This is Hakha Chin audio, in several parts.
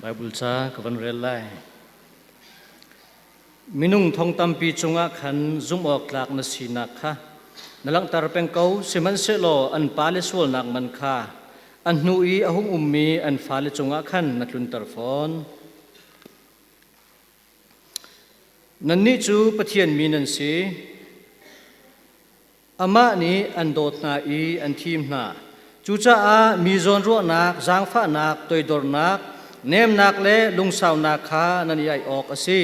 Bible ca ka van rel lai. Minung thong tampi cungah khan zumh awk tlak na sinak kha na langhter peng ko, sihmanhsehlaw an pale sualnak man kha an hnu i a hung ummi an fale cungah khan na tlunter fawn. Nannih cu Pathian mi nan si. Amah nih an dawt hna i an thim hna. Cucaah mi zawnruahnak, zaangfahnak, toidornak, nemnak le lungsaunak kha nan i aih awk a si.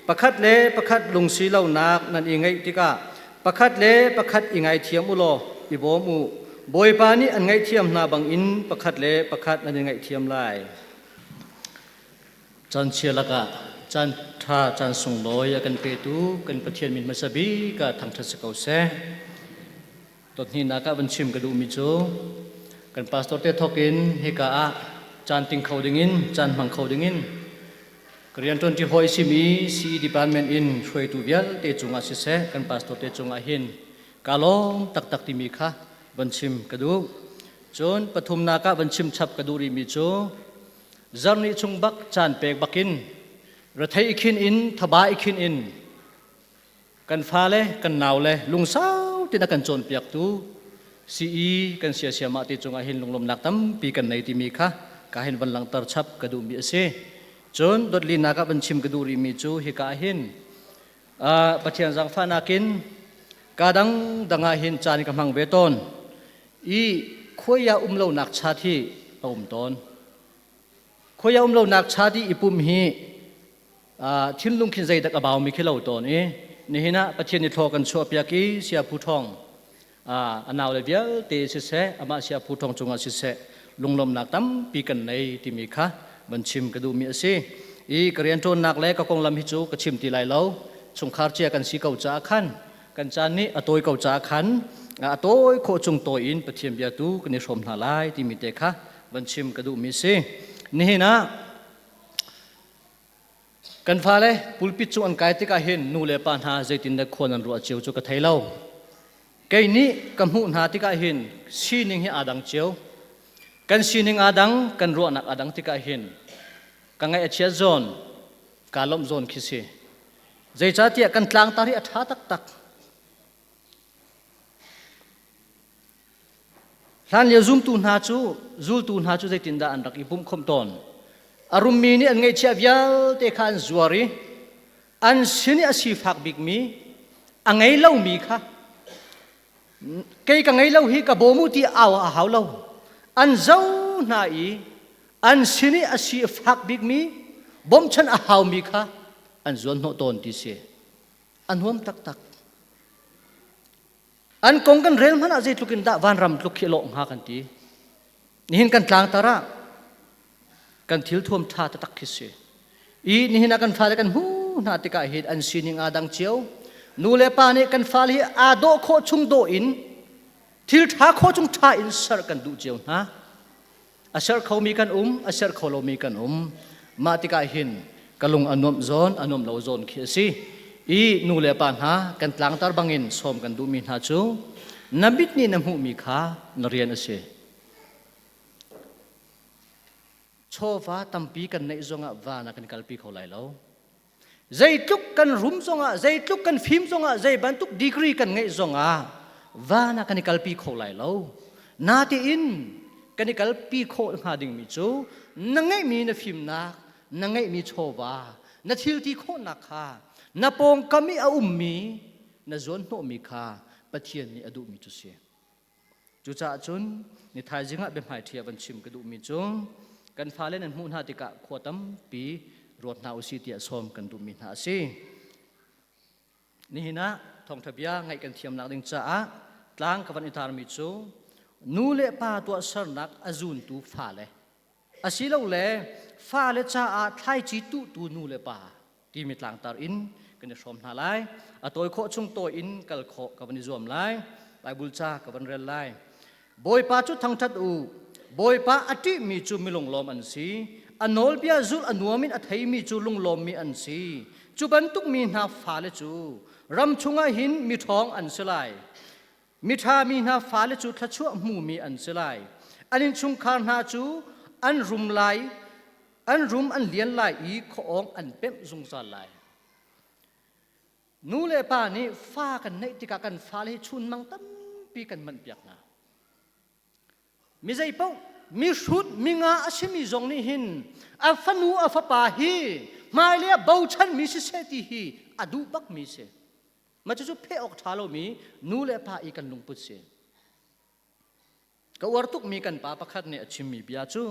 Pakhat le pakhat lungsi lonak nan i ngeih tikah pakhat le pakhat i ngaithiam u law i bawm u. Bawipa nih an ngaihthiam hna bangin pakhat le pakhat nan i ngaihthiam lai. Caan chia lakah caan ṭha caan sunglawi a kan petu kan Pathian min hmasa bik ah thangṭhat si ko seh. Dawthnihnak ah van chim ka duhmi cu kan pastor te thawk in hika ah caan ting kho dingin caan hmang kho dingin ka rianṭuanṭi hawi simi CE department in hruaitu vialte cungah siseh kan pastor te cungah hin kaa lawm taktak timi kha van chim ka duh. Cun pathumnak ah van chim chap ka duh rihmi cu Zarhni chung bak caan pek bakin rethei i khin in thaba i khin in kan fale kan naule lungsau tin a kan cawnpiaktu CE kan sia siamah ti cungah hin lunglawmnak tampi kan nei timi kha ka hin van langhter chap ka duhmi a si. Cun dotlinak ah van chim ka duh rihmi cu hika ah hin Pathian zaangfahnak in ka dang dang ah hin caan ka hmang ve tawn. I khuai ah um lonak chat hi a um tawn. Khuai ah um lonak chat i i pum hi thinlung khin zeidak a baumi khi lo tawn i nihin ah Pathian i thlaw kan chuahpiak i sia phu ṭhawng a nau le vialte siseh amah sia phu ṭhawng cungah siseh lunglawmnak tampi kan nei timi kha van chim ka duhmi a si. I ka rianṭuannak le ka konglam hi cu ka chim ti lai lo. Chungkhar cia kan si ko caah khan Kan caan nih a tawi ko caah khan a tawi khawh chung tawi in Pathian bia tu kan i hrawm hna lai timi te kha van chim ka duhmi si. Nihin ah kan fale pulpit cung an kai tikah hin nu le pa hna zeitindah khuan an ruah cio cu ka thei lo. Kei nih ka hmuh hna tikah hin sining hi aa dang cio. Kan sining aa dang, kan ruahnak aa dang tikah hin ka ngaih a chiat zawn, kaa lawmh zawn khi si. Zeicahtiah kan tlangtar hi a ṭha taktak. Hlanlio zumtu hna cu zultu hna cu zeitindah an rak i pumhkhawmh tawn? A rummi nih an ngeihchiah vialte kha an zuar i an sin i a sifak bikmi a ngei lomi kha kei ka ngei lo hi ka bawm u ti au a hau lo. An zo hna i an sin i a si a fak bikmi bawmchan a haumi kha an zuan hnawh tawn ti si a nuam taktak an kong kan rel hmanh ah zeitluk in dah vanram tluk khi lawh hnga kan ti nihin kan tlangtar ah kan thil thuam ṭha taktak khi si i nihin ah kan fale kan hmu hna tikah hin an sining aa dang cio nu le pa nih kan fale hi aa dawh khawh chung dawh in thil ṭha khawh chung ṭha in ser kan duh cio hna A ser khomi kan um, a ser kho lomi kan um. Mah tikah hin ka lung a nuamh zawn, a nuamh lo zawn khi a si. I nu le pa hna kan tlangtar bangin sawm kan duhmi hna cu na mit nih na hmuhmi kha na rian a si. Chawva tampi kan neih zongah van ah kan kalpi kho lai lo. Zeitluk kan rum zongah, zeitluk kan fim zongah, zei bantuk degree kan ngeih zongah van ah kan i kalpi kho lai lo. Natein kan i kalpi khawh hnga dingmi cu na ngeihmi na fimnak, na ngeihmi chawva, na thilti khawhnak kha na pawngkam i a ummi na zuanhnawhmi kha Pathian nih a duhmi cu si. Cucaah cun ni thaizing ah biahmaiṭhi ah van chim ka duhmi cu kan fale nan hmuh hna tikah khua tampi ruat hna usih tiah sawm kan duhmi hna a si. Nihin ah thawngṭha bia ngaih kan thiamnak ding caah tlang ka van i tarmi cu nu le pa tuahsernak a zuntu fale asilole fale caah thlaici tuhtu nu le pa timi tlangtar in kan i hrawm hna lai. A tawi khawh chung tawi in kal khawh ka van i zuam lai. Bible ca ka van rel lai. Bawipa cu thangṭhat u. Bawipa a ṭihmi cu milunglawm an si. A nawlbia zulh a nuam in a theimi cu lunglawmmi an si. Cu bantuk mi hna fale cu ram chungah hin miṭhawng an si lai. Miṭha mi hna fale cu thluachuah hmumi an si lai. An innchungkhar hna cu an rum lai. An rum an lian lai i khuaawng an pemh zungzal lai. Nu le pa nih fa kan neih tikah kan fale hi chunmang tampi kan manhpiak hna. Mi zeipaoh mihrut minga a simi zong nih hin a fanu a fapa hi hmailei ah bochanmi siseh ti hi a duh bakmi si. Mah cucu pheh awk ṭha lomi nu le pa i kan lungput si. Ka uar tukmi kan pa pakhat nih a chimmi bia cu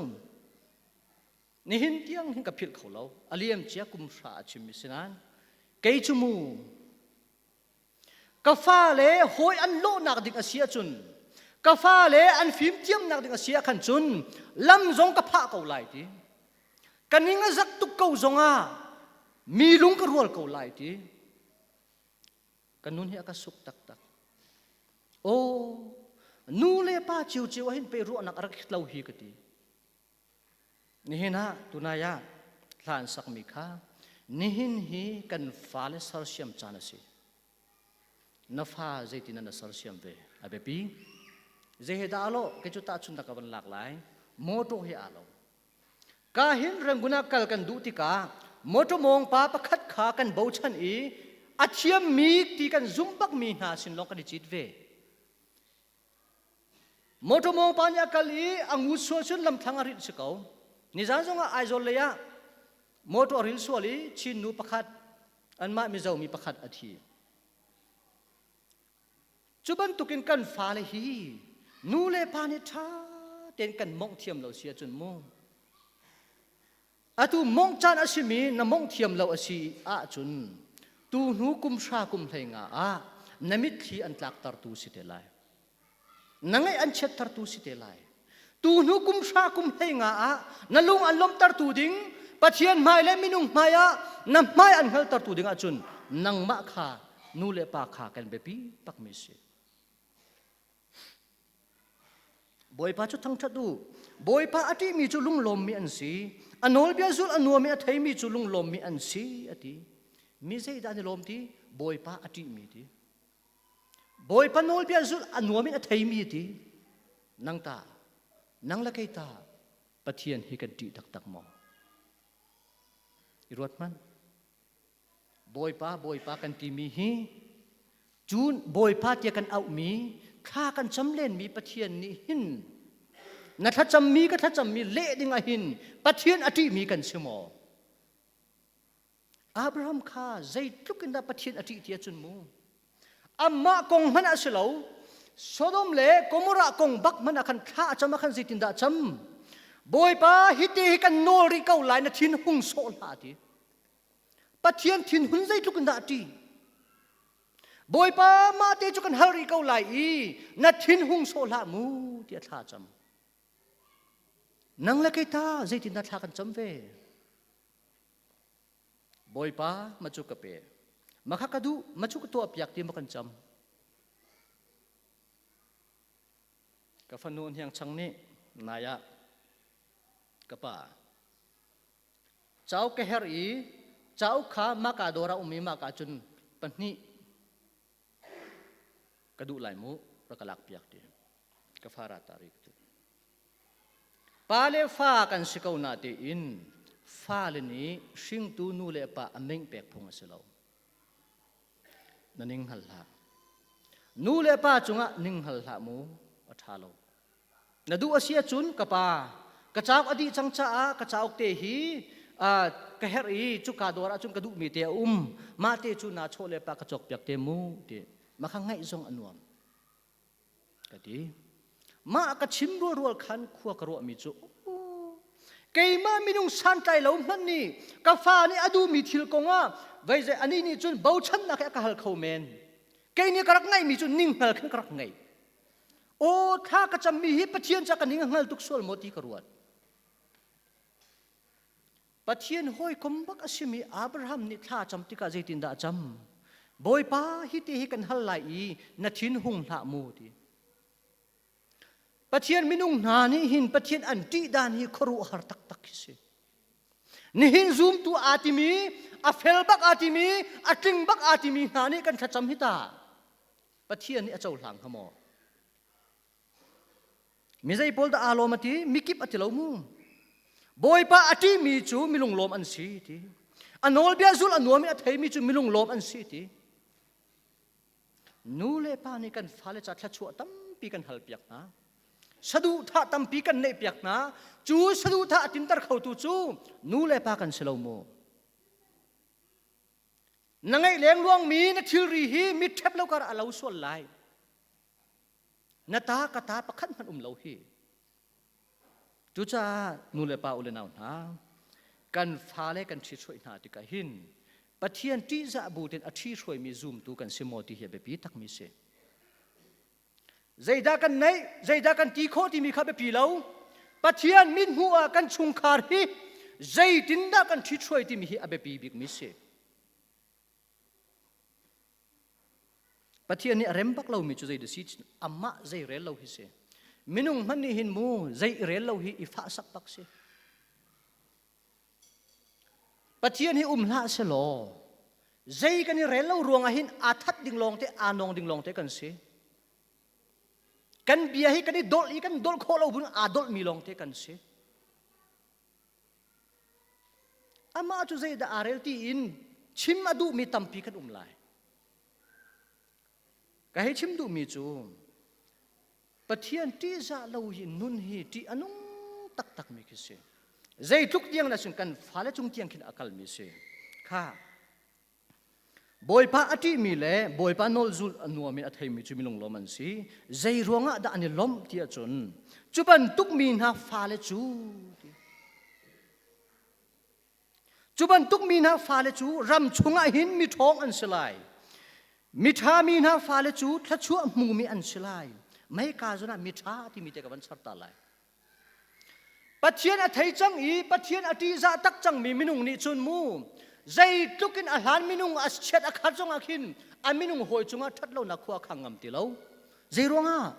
nihin tiang hin ka philh kho lo. A liam cia kum hra a chimmi si nain kei cu mu Ka fale hawi an lawhnak ding a si ahcun ka fale an fimthiamnak ding a si ah khan cun lam zong ka phah ko lai ti. Ka ning a zak tuk ko zongah mi lung ka rual ko lai ti. Ka nun hi a ka suk taktak. Aw, nu le pa ciocio ah hin pei ruahnak a rak lo hi ka ti. Nihin ah tunai ah hla an sakmi kha nihin hi kan fale sersiam caan a si. Na fa zeitin na sersiam ve a biapi. Zei he dah alo kei cu tahchunhnak ka van lak lai. Motor he aa lo. Ka hin Rangoon ah kal kan duh tikah motor mawng pa pakhat kha kan bochan i a thiammi ti kan zumh bakmi hna sin lawng kan i cit ve. Motor mawng pa nih a kal i a ngu sual cun lamthlang a rilh si ko. Nizan zongah Aizawl lei ah motor a ril sual i Chin nu pakhat anmah Mizo mi pakhat a thi. Cu bantukin kan fale hi nu le pa nih ṭha tein kan mawngh thiam lo si ahcun mu Atu mongh caan a simi na mongh thiam lo a si ahcun tu hnu kum hra kum 15 ah na mitthli an tlaktertu si te lai. Na ngaih an chiattertu si te lai. Tu hnu kum hra kum 15 ah na lung an lawmhtertu ding Pathian hmai le minung hmai ah na hmai an hngaltertu ding ahcun nangmah kha nu le pa kha kan biapi takmi si. Bawipa cu thangṭhat u. Bawipa a ṭihmi cu lunglawmmi an si. A nawlbia zulh a nuam i a theimi cu lunglawmmi an si, a ti. Mi zeidah an i lawm ti? Bawipa a ṭihmi ti. Bawipa nawlbia zulh a nuam in a theimi ti. Nang ta, nang le kei ta, Pathian hi kan ṭih taktak maw? I ruat hmanh. Bawipa, Bawipa kan timi hi cun Bawipa tiah kan auhmi thla kan cam lenmi Pathian nih hin na thlacammi ka thlacammi leh ding ah hin Pathian a ṭihmi kan si maw? Abraham kha zeitluk in dah Pathian a ṭih ti ahcun mu amah kong hmanh a si lo Sodom le Gomorrah kong bak hmanh ah khan thla a cam ah khan zeitindah a cam Bawipa hiti hi kan nawl rih ko lai na thin hung sawh hlah ti Pathian thinhun zeitluk in dah a ṭih? Bawipa mah te cu kan hal rih ko lai i na thinhung sawh hlah mu tiah thla cam. Nang le kei ta zeitindah thla kan cam ve? Bawipa ma cu ka pe. Ma kha ka duh, ma cu ka tuah piak ti ma kan cam. Ka fanu hniang chang nih nai ah ka pa Cauk ka herh i cauk kha mahka dawr ah um i mahka cun pahnih ka duh lai mu rak ka lak piak ti ka fa ra ta ri ka ti. Pa le fa kan si ko na tiin fale nih hringtu nu le pa a meng pek phung a si lo. Na ning hngal hlah. Nu le pa cungah ning hngal hlah mu a ṭha lo. Na duh a si ahcun ka pa, ka cauk a dih cang caah ka cauk te hi ka herh i cuka dawr ahcun ka duhmi te a um. Mah te cu naa chawh le pa ka cawkpiak te mu ti. Mah kha ngaih zong a nuam. Ka ti. Mah ka chim rualrual khan khua ka ruahmi cu keimah minung santlai lo hmanh nih ka fa nih a duhmi thil kongah vei zei anih nih cun bochannak he a ka hal kho men. Kei nih ka rak ngaihmi cu ninghngal khin ka rak ngei. Aw thla ka cammi hi Pathian ca ka ning a hngal tuk sual maw ti ka ruat. Pathian hawikom bak a simi Abraham nih thla cam tikah zeitindah a cam? Bawipa hi te hi kan hal lai i na thin hung hlah mu ti. Pathian minung hna nih hin Pathian an ṭih dan hi khuaruahhar taktak khi si. Nihin zumtu aa timi, a fel bak aa timi, a tling bak aa timi hna nih kan thlacam hi ta. Pathian nih a cohlang hnga maw? Mi zei pawl dah aa lawm a ti? Mikip a ti lo mu. Bawipa a ṭihmi cu milunglawm an si ti. A nawlbia zulh a nuam i a theimi cu milunglawm an si ti. Nu le pa nih kan fale ca thluachuah tampi kan halpiak hna. Saduhthah tampi kan neihpiak hna. Cu saduhthah a tinter khotu cu nu le pa kan si lo maw? Na ngeih lengluangmi na thilri hi mit ṭhep lo kar a lo sual lai. Na ta ka ta pakhat hmanh um lo hi. Cucaah nu le pa u le nau hna, kan fale kan ṭhithruai hna tikah hin Pathian ṭihzah bu tein a ṭhihruaimi zumtu kan si maw ti hi a biapi takmi si. Zeidah kan neih, zeidah kan ti khawh timi kha biapi lo. Pathian mithmuh ah kan chungkhar hi zeitindah kan ṭhithruai timi hi a biapi bikmi si. Pathian nih a rem bak lomi cu zei si amah zei rel lo hi si. Minung hmanh nih hin mu zei rel lo hi i fahsak bak si. Pathian hi um hlah selaw zei kan i rel lo ruangah hin aa that ding lawng te aa nawng ding lawng te kan si. Kan bia hi kan i dolh i kan dolh khawh lo bun aa dolhmi lawng te kan si. Amah cu zeidah aa rel tiin chim a duhmi tampi kan um lai. Ka hei chim duhmi cu Pathian ṭihzah lo hi nun hi ṭih a nung taktakmi khi si. Zeitluk tiang le cun kan fale cung tiang khin a kalmi si. Kha Bawipa a ṭihmi le Bawipa nawl zulh a nuam in a theimi cu minung lawm an si. Zei ruangah dah an i lawmh ti ahcun cu bantuk mi hna fale cu cu bantuk mi hna fale cu ram chungah hin mi ṭhawng an si lai. Miṭha mi hna fale cu thluachuah hmumi an si lai. Meika zawn ah miṭha timi te ka van char ta lai. Pathian a thei cang i Pathian a ṭihzah tak cangmi minung nih cun mu zeitluk in a hlan minung a chiat a khat zongah khin a minung hawi cungah ṭhat lonak khua khang ngam ti lo. Zei ruangah?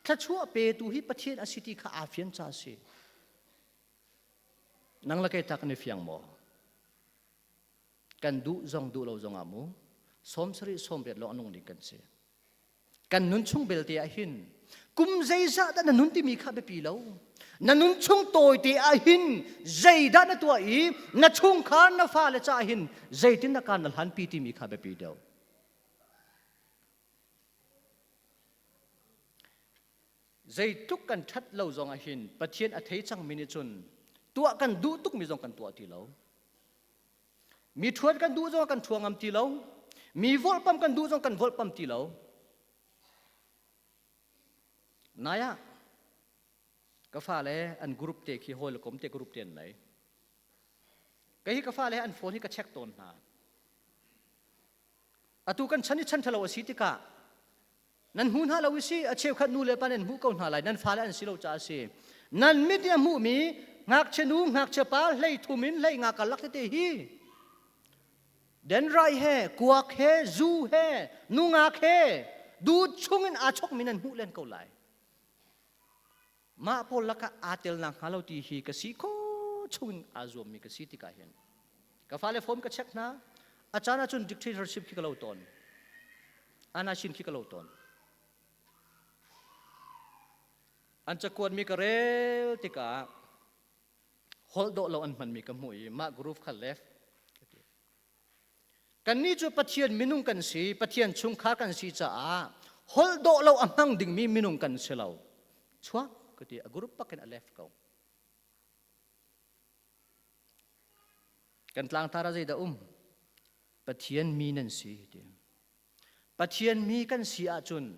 Thluachuah petu hi Pathian a si ti kha aa fian ca a si. Nang le kei tak an i fiang maw? Kan duh zong duh lo zongah mu 70 80 lawng a nung ding kan si. Kan nun chung belte ah hin kum zeizah dah na nun timi kha biapi lo. Na nun chung tawite ah hin zeidah na tuah i na chungkhar na fale caah hin zeitin na kaan na hlanpi timi kha biapi deuh. Zeitluk kan ṭhat lo zong ah hin Pathian a thei cangmi nih cun tuah kan duh tukmi zong kan tuah ti lo. Mi ṭhuat kan duh zong kan ṭhua ngam ti lo. Mi volhpam kan duh zong kan volhpam ti lo. Nai ah ka fale an group te khi hawi le kom te group te an nei. Kei hi ka fale an phone hi ka check tawn hna. Atu kan chan i chan ṭhalo a si tikah nan hmu hna lo i si a cheukhat nu le pa nan hmuh ko hna lai nan fale an si lo caah a si nan mit i a hmuhmi ngakchia nu ngakchia pa hlei thum in hlei nga karlak tete hi denrai he kuak he zu he nungak he duh chungin aa chokmi nan hmuh len ko lai mah pawl lakah aa tel nakhnga lo ti hi ka si kho chungin aa zuammi ka si tikah hin ka fale phone ka check hna a caan ahcun dictatorship khi ka lo tawn anashin khi ka lo tawn an cakuatmi ka rel tikah holh dawh lo an hmanmi ka hmuh i mah group kha left Kannih cu Pathian minung kan si, Pathian chungkhar kan si caah holh dawh lo a hmang dingmi minung kan si lo. Chuak ka ti, a group pak in a left ko. Kan tlangtar ah zeidah um? Pathian mi nan si ti. Pathian mi kan si ahcun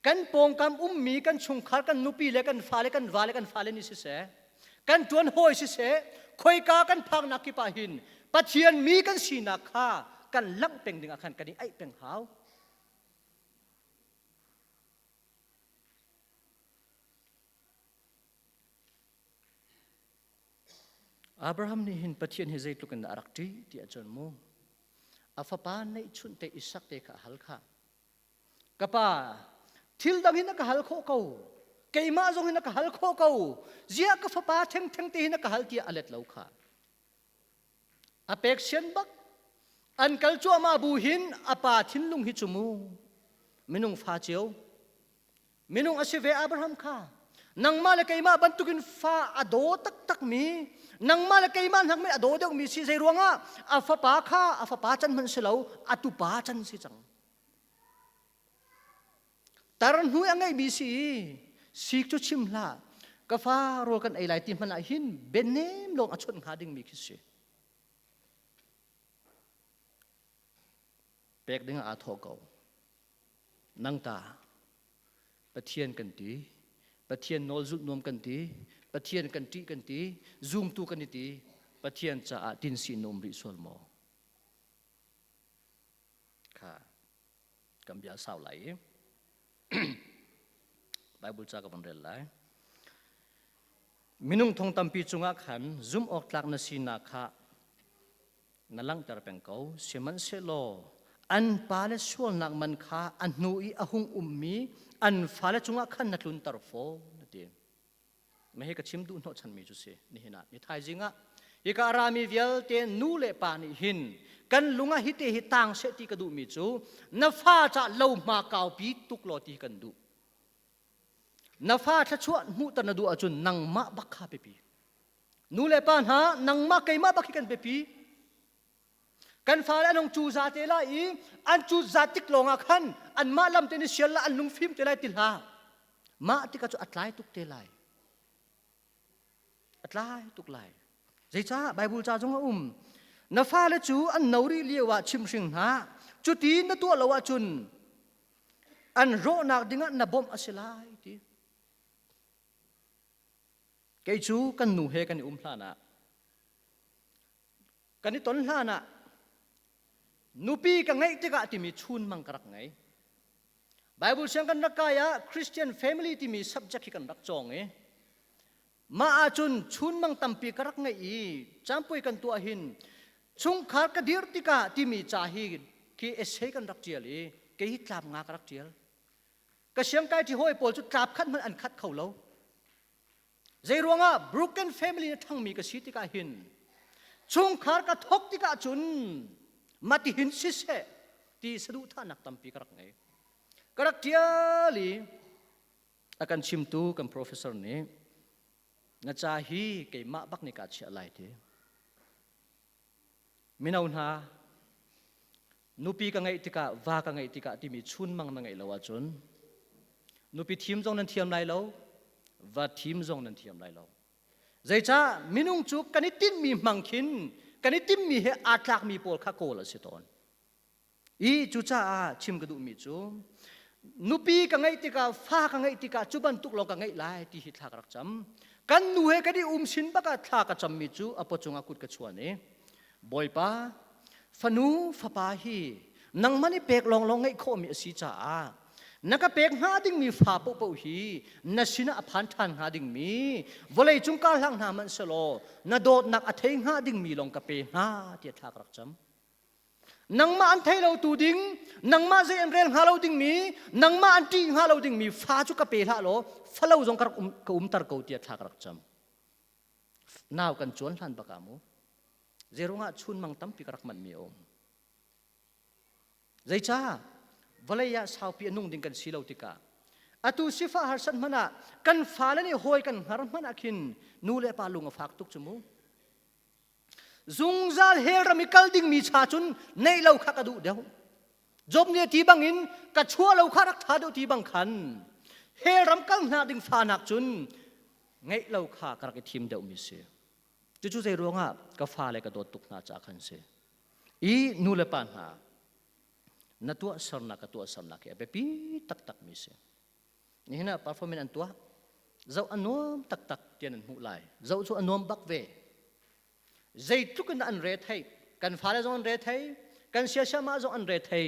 kan pawngkam ummi kan chungkhar kan nupi le kan fale kan va le kan fale nih siseh kan ṭuan hawi siseh khoika kan phaknak kip ah hin Pathian mi kan sinak kha kan langh peng ding ah khan kan i aih peng hau. Abraham nih hin Pathian hi zeitluk in dah a rak ṭih ti ahcun mu a fapa neihchunh te Isak te kha a hal kha ka pa thil dang hin a ka hal khawh ko keimah zong hin a ka hal khawh ko ziah ka fapa thengtheng te hin a ka hal tiah a let lo kha a pek sian bak an kal cuahmah bu hin a pa thinlung hi cu mu minung fa cio Minung a si ve Abraham kha. Nangmah le keimah bantukin fa a daw taktakmi, nangmah le keimah hnak a daw deuhmi si zei ruangah a fapa kha a fapa can hmanh si lo, a tupa can si cang. Tar hnu a ngeihmi si i sik cu chim hlah, ka fa rawl kan ei lai ti hmanh ah hin bianem lawng a chawnh hnga dingmi khi si. Pek ding ah aa thawh ko. Nang ta Pathian kan ti, Pathian nawl zulh nuam kan ti, Pathian kan ṭih kan ti, zumtu kan i ti, Pathian caah tinsi na um rih sual maw? Kha kan bia sau lai i Bible ca ka van rel lai. Minung thong tampi cungah khan zumh awk tlak na sinak kha na langhter peng ko. Sihmanhsehlaw an pale sualnak man kha a hnu i a hung ummi an fale cungah khan na tlunter fawn a ti. Mah ka chim duh hnawhchanmi cu si nihin ah ni thaizing ah hika a rami vialte nu le pa nih hin kan lung ah hite hi tang seh ti ka duhmi cu na fa ca lo hma kaupi tuk law ti kan duh. Na fa thluachuah hmuhter na duh ahcun nangmah bak kha biapi. Nu le pa hna nangmah keimah bak hi kan biapi. Kan fale an hung cuza te lai i an cuza tik lawngah khan anmah lam te ni sial la an lungfim te lai ti hlah. Mah tikah cu a tlai tuk te lai. A tlai tuk lai. Zeicah Bible ca zong a um. Na fale cu an no rih lio ah chimhring hna. Cuti na tuah lo ahcun an rawhnak dingah na bawmh a si lai ti. Kei cu kan nu he kan i um hlan ah kan i ton hlan ah nupi ka ngeih tikah timi chunmang ka rak ngei. Bible siang kan rak kai ah Christian family timi subject hi kan rak cawng i mah ahcun chunmang tampi ka rak ngeih i campui kan tuah hin chungkhar ka dir tikah timi ca hi khi essay kan rak ṭial i kei hi tlap nga ka rak ṭial. Ka siangkai ṭi hawi pawl cu tlap khat hmanh an khat kho lo. Zeiruangah broken family na ṭhangmi ka si tikah hin chungkhar ka thawk tikah cun matihin siseh ti saduhthahnak tampi ka rak ngei. Ka rak ṭial i a kan chimtu kan professor nih na ca hi keimah bak nih kaa chiah lai ti. Mino hna, nupi ka ngeih tikah, va ka ngeih tikah timi chunmang na ngeih lo ahcun nupi thim zong nan thiam lai lo, va thim zong nan thiam lai lo. Zeicah minung cu kan i tinhmi hmang khin kan i timmi he aa tlakmi pawl kha kawl a si tawn. I cucaah chim ka duhmi cu nupi ka ngeih tikah fa ka ngeih tikah cu bantuk lawng ka ngeih lai ti hi thla ka rak cam. Kan nu he kan i um sin bak ah thla ka cammi cu a pawcung ah kut ka chuan i Bawipa fanu fapa hi nangmah nih pek lawnglawng ngeih khawhmi a si caah na ka pek hnga dingmi fa paohpaoh hi na sinah a phan ṭhan hnga dingmi vawlei cung kar hlang hna hmanh selaw na dawtnak a thei hnga dingmi lawng ka pe hna tiah thla ka rak cam. Nangmah an thei lo tu ding, nangmah zei an rel hnga lo dingmi, nangmah an ṭih hnga lo dingmi fa cu ka pe hlah law falo zong ka rak um, ka umter ko tiah thla ka rak cam. Nau kan cuan hlan bak ah mu. Zeirungah chunmang tampi ka rak manhmi a um. Zeicah vawlei ah saupi a nung ding kan si lo tikah atu sifah harsat hmanh ah kan fale nih hawi kan hngar hmanh ah khin nu le pa lung a fak tuk cu mu. Zungzal hell ram i kal dingmi cha cun neih lo kha ka duh deuh. Job nih a ti bangin ka chuah lo kha rak ṭha deuh ti bang khan hell ram kal hna ding fa nak cun ngeih lo kha ka rak i thim deuhmi si. Cucu zei ruangah ka fale ka dawt tuk hna caah khan si. I nu le pa hna na tuahsernak ka tuahsernak hi a biapi taktakmi si. Nihin ah performance an tuah. Zoh a nuam taktak tian an hmuh lai. Zoh cu a nuam bak ve. Zeitluk in an re thei. Kan fale zong an re thei. Kan siasiamah zong an re thei.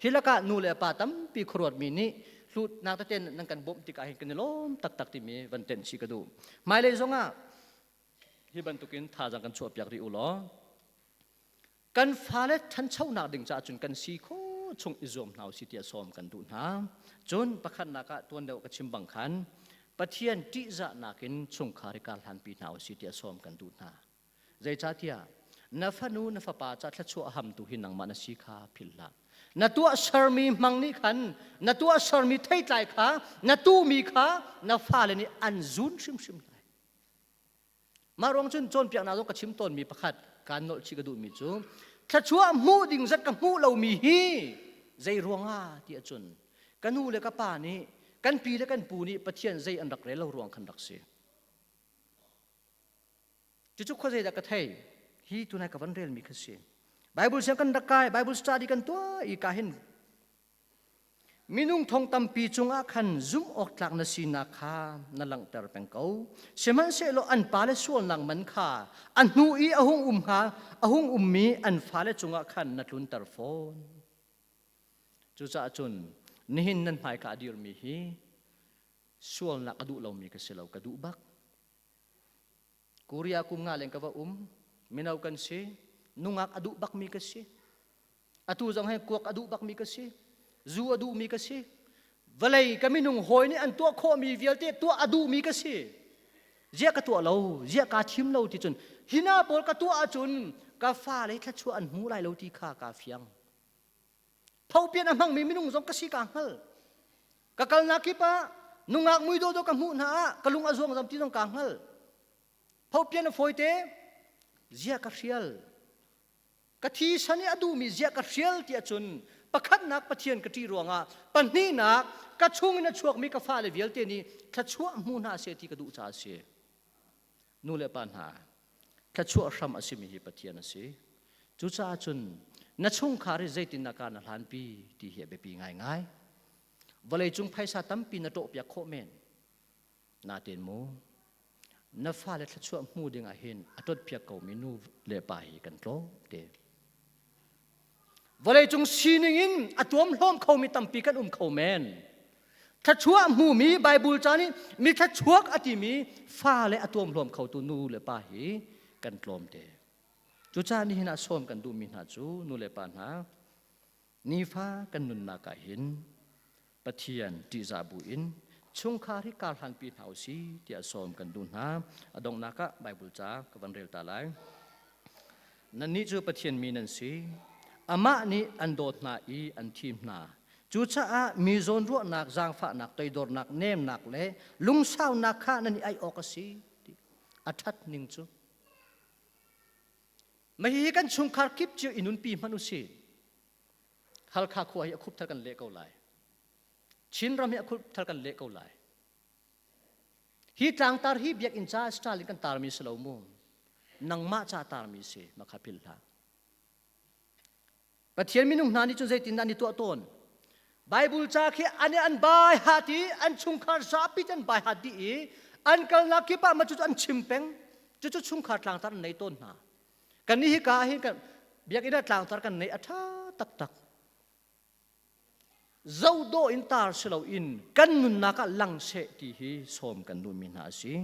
Hi lakah nu le pa tampi khuaruatmi nih hlutnak tete nan kan bawmh tikah hin kan i lawm taktak timi van tenh chih ka duh. Hmailei zongah hi bantukin thazaang kan chuahpiak rih u law Kan fale ṭhanchonak ding caah cun kan si khawh chung i zuam hna usih tiah sawm kan duh hna. Cun pakhatnak ah tuan deuh ka chim bang khan Pathian ṭihzahnak in chungkhar i kar hlanpi hna usih tiah sawm kan duh hna. Zeicahtiah na fanu na fapa ca thluachuah hamtu hi nangmah na si kha philh hlah. Na tuah sermi hmang nih khan na tuah sermi theitlai kha na tuhmi kha na fale nih an zun hrimhrim lai. Mah ruang cun cawnpiaknak zong ka chim tawnmi pakhat kaan nolh chih ka duhmi cu thluachuah hmuh ding zat ka hmuh lomi hi zei ruangah ti ahcun ka nu le ka pa nih kan pi le kan pu nih Pathian zei an rak rel lo ruang khan rak si. Cucu khuazei dah ka thei? Hi tunai ka van relmi kha si. Bible siang kan rak kai, Bible study kan tuah i ka hin Minung thong tampi cungah khan zumh awk tlak na sinak kha na langhter peng ko. Sihmanhsehlaw an pale sualnak man kha a hnu i a hung um hnga a hung ummi an fale cungah khan na tlunter fawn. Cucaah cun nihin nan hmaika a dirmi hi sualnak a duh lomi ka si lo, ka duh bak. Korea kum nga leng ka va um, mino kan si, nungak a duh bakmi ka si. Atu zong he kuak a duh bakmi ka si. Zu a duhmi ka si. Vawlei ka minung hawi nih an tuah khawhmi vialte tuah a duhmi ka si. Ziah ka tuah lo, ziah kaa thim lo ti cun hina pawl ka tuah ahcun ka fale thluachuah an hmu lai lo ti kha kaa fiang. Thopian a hmangmi minung zong ka si kaa hngal. Ka kalnak kip ah nungak mui dawdawh ka hmuh hna ah ka lung a zuang zam ti zong kaa hngal. Thopian a fawite, ziah ka hrial. Ka thi san i a duhmi ziah ka hrial ti ahcun pakhatnak Pathian ka ṭih ruangah pahnihnak ka chungin a chuakmi ka fale vialte nih thluachuah hmu hna seh ti ka duh caah a si. Nu le pa hna, thluachuah hram a simi hi Pathian a si. Cucaah cun na chungkhar hi zeitindah ka na hlanpi ti hi a biapi ngaingai. Vawleicung phaisa tampi na ṭawhpiak khawh men. Nain mu, na fale thluachuah hmu ding ah hin a ṭotpiak komi nu le pa hi kan tlawm te. Vawleicung sining in a tuamhlawm khomi tampi kan um kho men. Thluachuah hmumi Bible ca nih mi thluachuak a timi fale a tuamhlawm khotu nu le pa hi kan tlawm te. Cucaah nihin ah sawm kan duhmi hna cu nu le pa hna Nifa kan nunnak ah hin Pathian ṭihzah buin chungkhar hi kar hlanpi hna u si tiah sawm kan duh hna. A donghnak ah Bible ca ka van rel ta lai. Nannih cu Pathian mi nan si. Amah nih an dawt hna i an thim hna. Cucaah mi zawnruahnak, zaangfahnak, toidornak, nemnak le lungsaunak kha nan i aih awk a si. A ṭhat ning cu. Mah hihi kan chungkhar kip cio i nunpi hmanh u sih. Halkha khua hi a khup thar kan leh ko lai. Chinram hi a khup thar kan leh ko lai. Hi tlangtar hi biakinn ca style in kan tarmi si lo mu. Nangmah ca tarmi si makha phil hlah. Pathian minung hna nih cun zeitindah an i tuah tawn? Bible ca khi an i an bai hat i an chungkhar zapi an bai hat dih i an kalnak kip ah mah cucu an chim peng. Cucu chungkhar tlangtar an nei tawn hna. Kan nih hika ah hin kan biakinn ah tlangtar kan nei a ṭha taktak. Zohdawh in tar si loin kan nunnak ah lang seh ti hi sawm kan duhmi hna a si.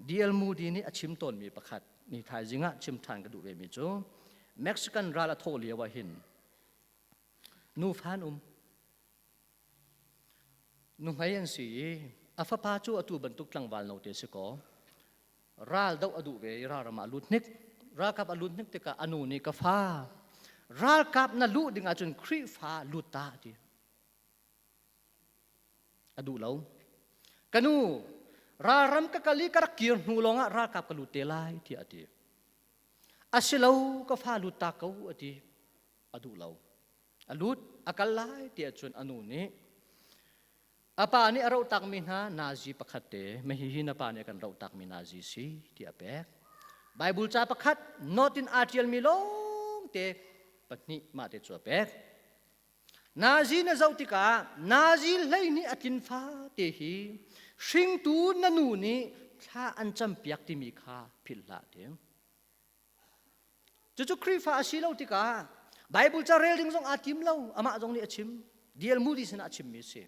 D.L. Moody nih a chim tawnmi pakhat ni thaizing ah chim ṭhan ka duh vemi cu Mexican ral a thawh lio ah hin nufa an um. Nuhmei an si i a fapa cu atu bantuk tlangval note si kaw ral doh a duh ve i ralram ah a lut hnik. Ralkap a lut hnik tikah a nu nih ka fa ralkap na luh ding ahcun Khrihfa lut ta a ti. A duh lo. Ka nu ralram ka kal i ka rak kir hnu lawngah ralkap ka lut te lai tiah a ti. Asilo ka fa lut ta ko a ti. A duh lo. A lut a kal lai tiah cun a nu nih A pa nih a rohtakmi hna nazi pakhat te, hihi na pa nih a kan rohtakmi nazi si tiah a pek. Bible ca pakhat note in aa ṭialmi lawngte pahnih mah te cu a pek. Nazi na zoh tikah nazi 12 a tlin fate hi hringtu na nu nih thla an campiak timi kha philh hlah ti. Cucu Khrihfa a si lo tikah Bible ca rel ding zong aa tim lo. Amah zong nih a chim. D.L. Moody sinah a chimmi a si.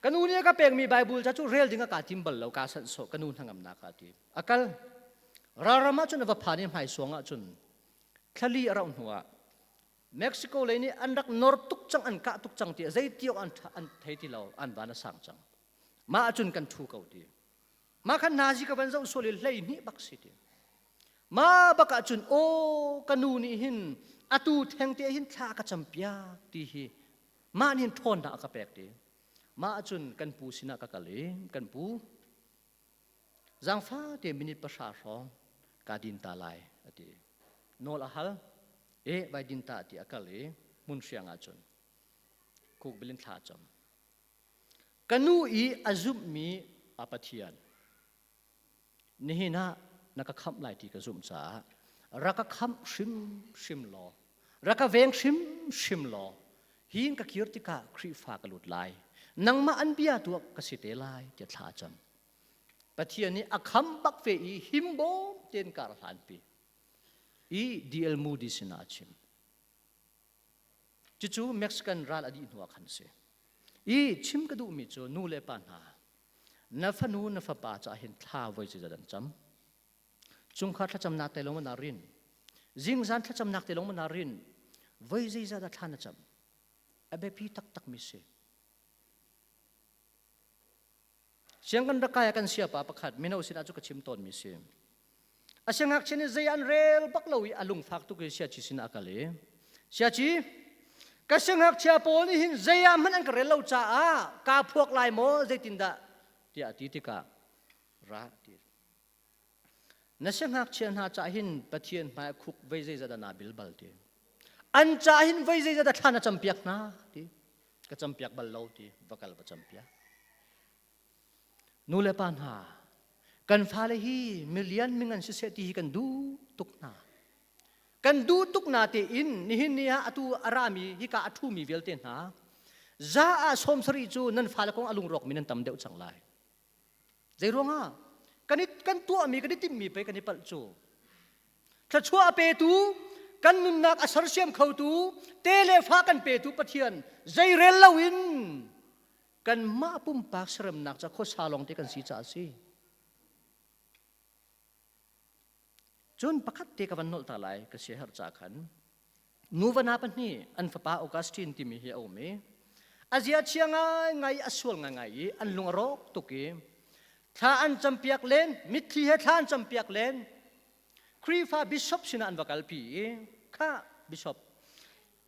Ka nu nih a ka pekmi Bible ca cu rel ding a kaa tim bal lo. Kaa sanh sawh. Ka nu hnangamnak ah ti. A kal. Ralram ah cun a va phan i hmaisuang ah cun thlali a rauh hnuah Mexico lei nih an rak nor tuk cang an kah tuk cang ti zei ti awk an an thei ti lo an van a sang cang mah ahcun kan thu ko ti Mah khan nazi ka van zoh sual i 12 bak si ti. Mah bak ahcun aw ka nu nih hin Atu thengte hin thla ka campiak ti hi mah nih ṭhawnnak a ka pek ti. Mah ahcun kan pu sinah ka kal i kan pu zaangfa te minute pahra hrawng ka din ta lai a ti. Nawl a hal. E vai din ta ti a kal i hmun hriang ahcun khuk bilin thla a cam. Ka nu i a zumhmi a Pathian nihin ah na ka khamh lai ti ka zumh caah rak ka khamh hrimhrim law rak ka veng hrimhrim law hin ka kir tikah Khrihfa ka lut lai nangmah an bia tu ka si te lai tiah thla a cam. Pathian nih a khamh bak ve i himbawm tein kar hlanpi i D.L. Moody sinah a chim. Cucu Mexican ral a dih hnu ah khan a si. I chim ka duhmi cu nu le pa hna, na fanu na fapa caah hin thla voi zeizat an cam. Chungkhar thlacamnak te lawng na rin. Zingzan thlacamnak te lawng na rin. Voi zeizat ah thla na cam. A biapi taktakmi si. Siang kan rak kai ah kan siapa pakhat mino sinah cu ka chim tawnmi si. A siangngakchia nih zei an rel bak lo i a lungfak tuk i siaci sinah a kal i siaci ka siangngakchia pawl nih hin zei ah hmanh an ka rel lo caah kaa phuak lai maw zeitindah tiah a ti tikah ra ti Na siangngakchia hna cah hin Pathian hmai khuk vei zeizat dah naa bil bal ti. An cah hin vei zeizat dah thla na campiak hna ti. Ka campiak bal lo ti va kal va campiak. Nu le pa hna, kan fale hi milian mingan siseh ti hi kan duh tuk hna. Kan duh tuk na tein nihin ni ah atu a rami hika a ṭhumi vialte hna za ah 70 cu nan fale kong a lungrawk mi nan tam deuh cang lai. Zeiruangah? Kan, i, kan tuahmi, kan i timhmi pei kan i palh cu. Thluachuah a petu, kan nunnak a sersiam khotu, te le fa kan petu Pathian zeirel loin kanmah pumpak seremnak ca khuasa lawng te kan si caah a si. Cun pakhat te ka van nolh ta lai ka siaherh ca khan nuva hna pahnih an fapa Augustine timi hi a um i a zia chia ngaingai i a sual ngaingai i an lung a rawk tuk i thla an campiak len mitthli he thla an campiak len Khrihfa bishop sinah an va kalpi i kha bishop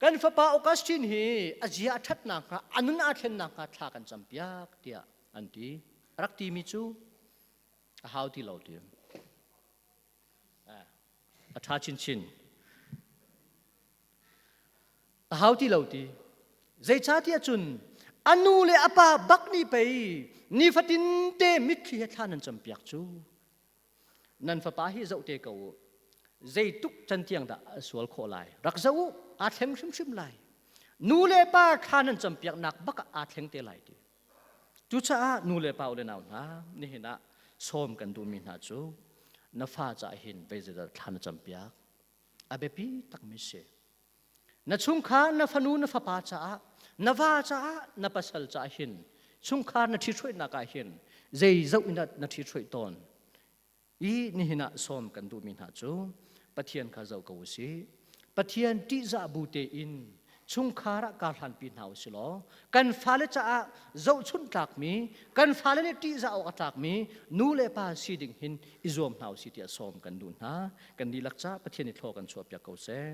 kan fapa Augustine hi a zia a ṭhat nakhnga a nun aa thlen nakhnga thla kan campiak tiah an ti a rak timi cu a hau ti lo ti a ṭha chinchin a hau ti lo ti zeicahtiah cun a nu le a pa bak nih pei nifatin te mitthli he thla nan campiak cu nan fapa hi zoh te ko u zeituk can tiang dah a sual khawh lai rak zoh u aa thleng hrimhrim lai nu le pa thla nan campiaknak bak ah aa thleng te lai ti Cucaah nu le pa u le nau hna, nihin ah sawm kan duhmi hna cu na fa caah hin veizeidah thla na campiak. A biapi takmi si. Na chungkhar, na fanu, na fapa caah, na va caah, na pasal caah hin chungkhar na ṭhithruainak ah hin zei zoh in na ṭhithruai tawn. I nihin ah sawm kan duhmi hna cu Pathian kha zoh ko u sih. Pathian ṭihzah bu tein chungkhar ah kar hlanpi hna u sih law kan fale caah zohchunh tlakmi kan fale nih ṭihzah awk a tlakmi nu le pa si ding hin i zuam hna u sih tiah sawm kan duh hna. Kan dihlak caah Pathian i thlaw kan chuahpiak ko seh.